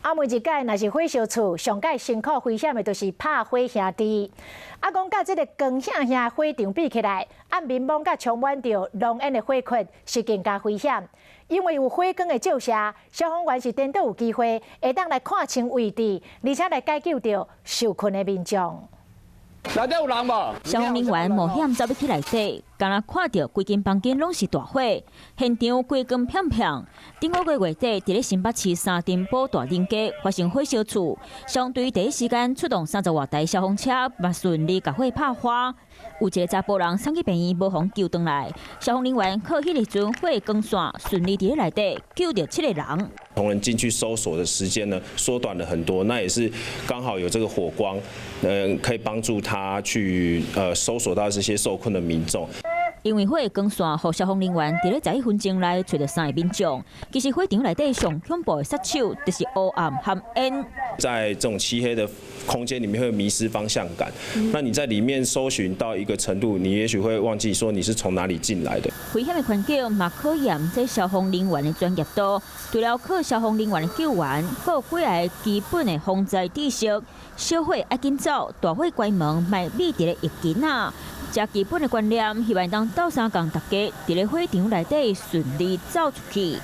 啊，每一擺若是火燒厝，上蓋辛苦危險的就是拍火兄弟。啊，講佮這个光顯顯火場比起來，暗暝暝佮充滿著濃煙的火窟是更加危險。因為有火光的照射，消防員是顛倒有機會會當來看清位置，而且來解救著受困的民眾。內底有人無？消防人員冒險走入去內底，敢若看著規間房間攏是大火，現場規光片片。頂個月月底，佇咧新北市三重埔大寧街發生火燒厝，消防隊第一時間出動30外台消防車，嘛順利共火拍花。有一个查埔人送去病院，無予救轉來。消防人員靠彼個時陣火光線，順利佇咧內底救著七个人。同仁進去搜索的時間呢，縮短了很多。那也是剛好有這個火光，可以幫助他去搜索到這些受困的民眾。因為火的光線，予消防人員佇咧11分鐘內揣著三个民眾。其實火場內底上恐怖的殺手，就是烏暗和煙。在這種漆黑的空間裡面會迷失方向感。那你在裡面搜尋到一個程度，你也許會忘記說你是從哪裡進來的。危險的環境嘛，考驗這消防人員的專業度。除了靠消防人員的救援，閣有幾个基本的防災知識。小火愛緊走，大火關門，莫覕佇咧浴巾仔。這基本的觀念，希望當鬥相共大家佇咧火場內底順利走出去。